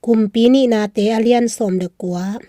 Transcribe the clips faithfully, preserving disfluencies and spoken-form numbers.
Kumpi Nihnate a lian sawm le kua.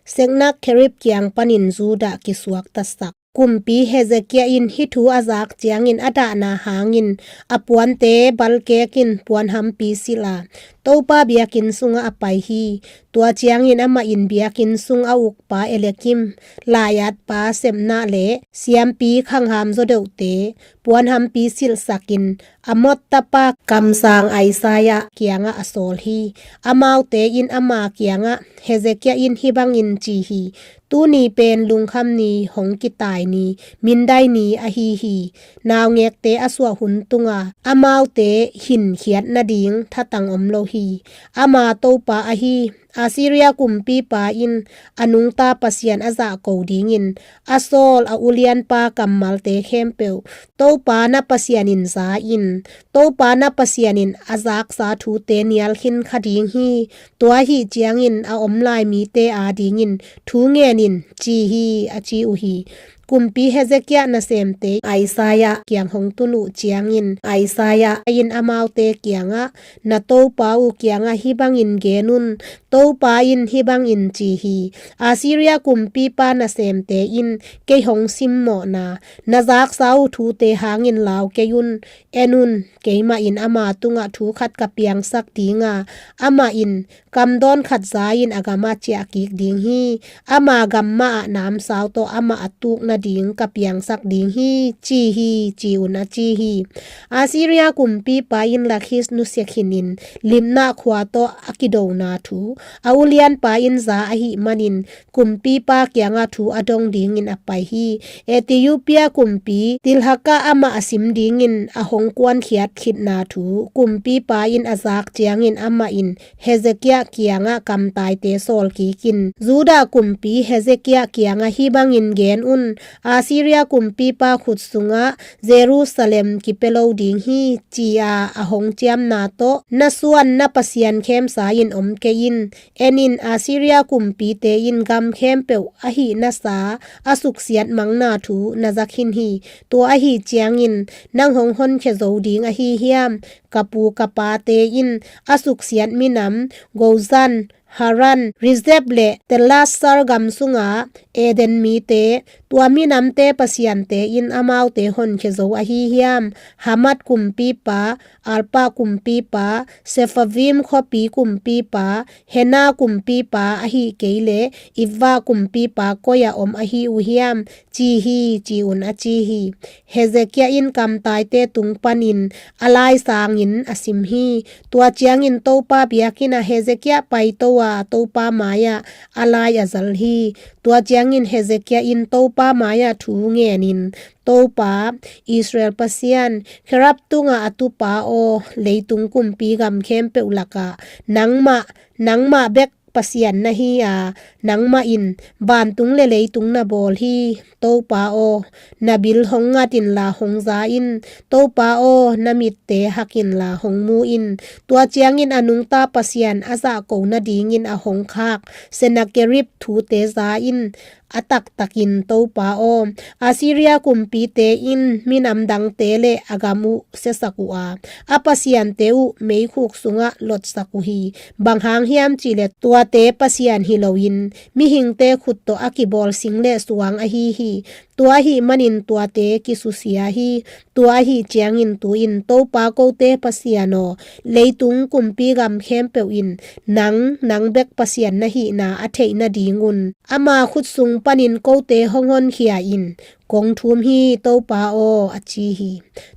Sennakerib kiang panin Judah kisuaktasak. Kumpi Hezekiah in hih thu a zak ciangin a dahna hangin a puante balkekin puanhampi silh a, Topa biakinn sungah a pai hi. Tua ciangin amah in biakinn sung a ukpa Eliakim lai-atpa Shebna le siampi khangham zawdeuhte puanhampi silhsakin Amoz tapa kamsang Isaiah kiangah a sawl hi. Amaute in ama kiangah, Hezekiah in hih bangin ci hi: Tuni pen lungkham ni, hong kitai ni, mindai ni ahi hi. Naungekte a suah hun tunga amaute hinkhiat nading thatang om lo hi. Ama Topa ahi Assyria kumpipa in a nungta Pasian a zahko dingin a sawl a ulianpa kammalte khempeuh Topa na Pasian in za in, Topa na Pasian in a zaksa thute nial khin kha ding hi. Tua ahih ciangin a om lai mite adingin thu ngen in, ci hi, a ci uh hi. Kumpi Hezekiah nasemte Isaiah kiang hong tun uh ciangin Isaiah in amaute kiangah, na Topa uh kiangah hih bangin gen un, Topa in hih bangin ci hi: Assyria kumpipa nasemte in kei hong simmawhna, na zaksa uh thute hangin lau kei un. En un, keimah in ama tungah thu khat ka piangsak ding a, amah in kamdawn khat za-in a gamah ciahkik ding hi. Ama gam mahah namsau tawh amah a tuk nading ka piangsak ding hi, ci hi, ci un, a ci hi. Assyria kumpipa in Lakhis nusia khinin Libnah khua tawh a kidona thu a ulianpa in za ahih manin kumpipa kiangah thu a dong dingin a pai hi. Ethiopia kumpi Tirhakah amah a sim dingin a hong kuankhiat khitna thu kumpipa in a zak ciangin amah in Hezekiah kiangah kamtaite sawl kikin, Judah kumpi Hezekiah kiangah hih bangin gen un, Assyria kumpipa khut sungah Jerusalem kipia lo ding hi, ci-a a hong ciamna tawh na suan na pasian khemsa in om kei in. En in, Assyria kumpite in gam khempeuh a hih nasa a suksiat mangna thu na za khin hi. Tua ahih ciangin nang hong honkhia zo ding ahi hiam? Ka pu ka pate in a suksiat minam Gozan, Haran, Rezeph le Telasar gam sunga Eden mite, tua minamte pasiante in amaute honkhia zo ahi hiam? Hamath kumpipa, Arpad kumpipa, Sepharvaim khuapi kumpipa, Hena kumpipa ahih kei leh Ivvah kumpipa koi-ah om ahi uh hiam? Ci hi, ci un, a ci hi. Hezekiah in kamtaite tung panin a lai sangin a sim hi. Tua ciangin Topa biakinn ah Hezekiah paito a, Topa mai-ah a lai a zal hi. Tua ciangin Hezekiah in Topa mai-ah thu ngenin, Topa, Israel Pasian, Kherub tunga a tupa aw, leitung kumpi gam khempeuh lakah nangmah, nangmah bek Pasian na hi a, nangmah in vantung le leitung na bawl hi. Topa aw, na bil hong ngat inla hong za in. Topa aw, na mitte hak inla hong mu in. Tua ciangin a nungta Pasian a zahko nadingin a hong khak Sennakerib thute za in. A taktakin Topa aw, Assyria kumpite in minam dangte le a gam uh siasak uh a, a pasiante uh meikhuk sungah lotsak uh hi. Bang hang hiam cihleh tuate pasian hi loin mihingte khut tawh a kibawl sing le suang ahi hi. Tua ahih manin tuate kisusia hi. Tua ahih ciangin tu-in Topa kote Pasian aw, leitung kumpi gam khempeuh in nang, nang bek Pasian na hihna a theih nadingun ama khut sung panin kote hong honkhia in, kong thum hi, Topa aw, a ci hi.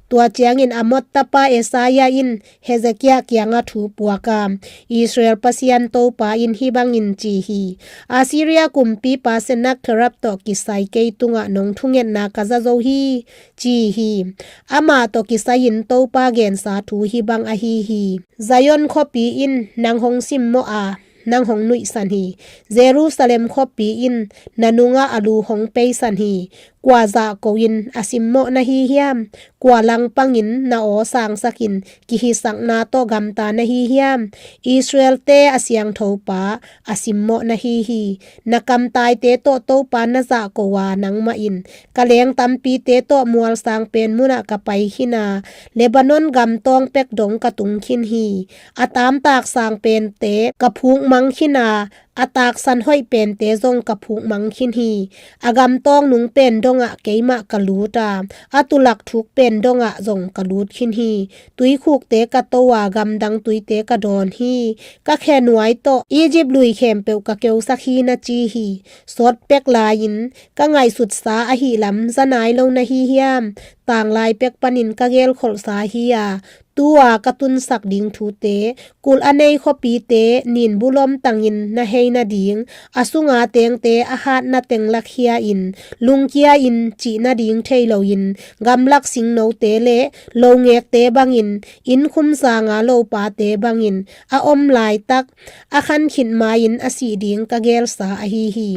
Tua ciangin Amoz tapa Isaiah in Hezekiah kiangah thu puak a, Israel Pasian Topa in hih bangin ci hi: Assyria kumpipa Sennakerib tawh kisai kei tungah nong thungetna ka za zo hi, ci hi. Amah tawh kisai-in Topa gensa thu hih bang ahi hi. Zion khuapi in nang hong simmawh a, nang hong nuihsan hi. Jerusalem khuapi in na nungah a lu hong peisan hi. kua zahko-in a simmawh na hi hiam? Kua langpangin na aw sangsakin kihisakna tawh gamta na hi hiam? Israel-te a siangthopa a simmawh na hi hi. Na kamtaite tawh Topa na zahko a, nangmah in, ka leeng tampite tawh mualsang pen munah ka pai khin a, Lebanon gam tawng pek dong ka tung khin hi. A taamtaak sang pente ka phukmang khin a, a taaksan hoih pente zong ka phukmang khin hi. A gam tawng nung pen dongah keimah ka lut a, a tulak thuk pen dongah zong ka lut khin hi. Tuikhukte ka to a, gamdang tuite ka dawn hi. Ka khenuai tawh Egypt lui khempeuh ka keusak hi, na ci hi. Sawt pek lai-in ka ngaihsutsa ahih lam za nai lo na hi hiam? Tanglai pek panin ka gelkholhsa hi a, tu-a ka tunsak ding thute, kulh a nei khuapite nin bulom tangin na hei nading, a sunga tengte a hatna teng lakkhia-in, lungkia-in cih nading thei loin, gamlak singnote le longekte bangin, innkhum sanga lopate bangin a om laitak, a khan khit ma-in a sih ding ka gelsa ahi hi.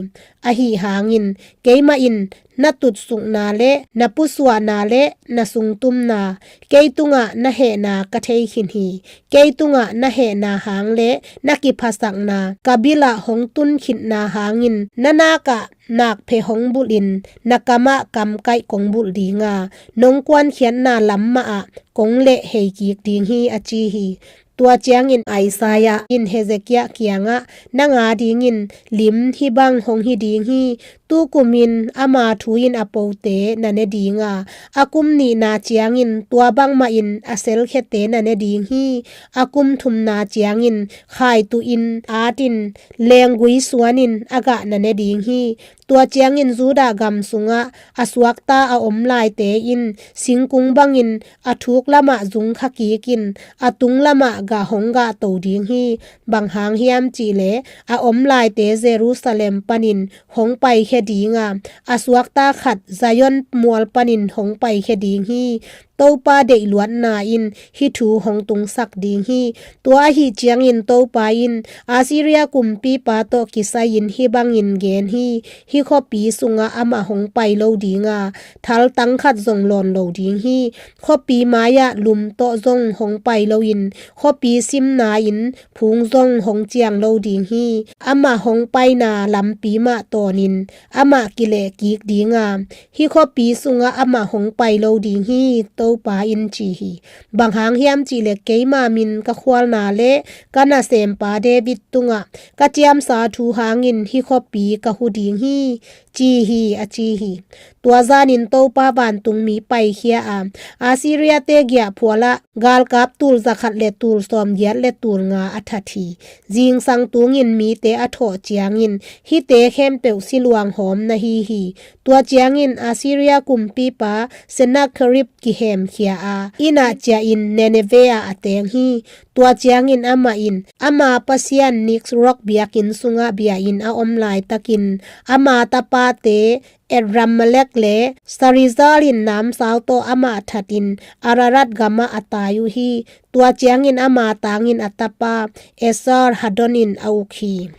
Ahi hangin, keimah in na tutsukna le na pusuahna le na sungtumna, kei tungah na hehna ka thei khin hi. Kei tungah na hehna hang le na kiphasakna, ka bilah hong tun khitna hangin, na nakah nakphe hong bulhin, na kamah kamkaih kong bulh ding a, nong kuankhiatna lam mahah kong lehhei kik ding hi, a ci hi. Tua ciangin Isaiah in Hezekiah kiangah, nang adingin lim hih bang hong hi ding hi. Tukumin ama thu in a pote na ne ding a, a kum nihna ciangin tua bangmahin a selkhiate na ne ding hi. A kum thumna ciangin khaituhin atin, lenggui suanin a gah na ne ding hi. Tua ciangin Judah gam sungah a suakta a om laite in singkung bangin a thuk lamah zung kha kikin, a tung lamah gah hong gahto ding hi. Bang hang hiam cihleh, a om laite Jerusalem panin hong paikhia ding a, a suakta khat Zion mual panin hong paikhia ding hi. Topa deihluatna in hih thu hong tungsak ding hi. Tua ahih ciangin Topa in Assyria kumpipa tawh kisai-in hih bangin gen hi. Hih khuapi sungah amah hong pai lo ding a, thaltang khat zong lawn lo ding hi. Khuapi mai-ah lum tawh zong hong pai loin, khuapi simna-in phung zong hong ciang lo ding hi. Amah hong paina lampi mah tawnin amah kileh kik ding a, hih khuapi sungah amah hong pai lo ding hi, Topa in ci hi. Bang hang hiam cihleh, keima min ka khualna le ka nasempa David tungah ka ciamsa thu hangin hih khuapi ka hu ding hi, ci hi, a ci hi. Tua zanin Topa vantungmi paikhia a, Assyria-te giahphualah galkap tul zakhat le tul sawmgiat le tul nga a that hi. Zingsang tungin mite a thawh ciangin hihte khempeuh siluang hawm na hi hi. Tua ciangin Assyria kumpipa Sennacherib kihemkhia a, innah ciahin Nineveh ah a teng hi. Tua ciangin amah in ama pasian Nisrok biakinn sungah bia-in a om laitakin, ama tapate Adrammelek le Sarezer in namsau tawh amah thatin Ararat gamah a tai uh hi. Tua ciangin ama tangin a tapa Esar-haddon in a uk hi.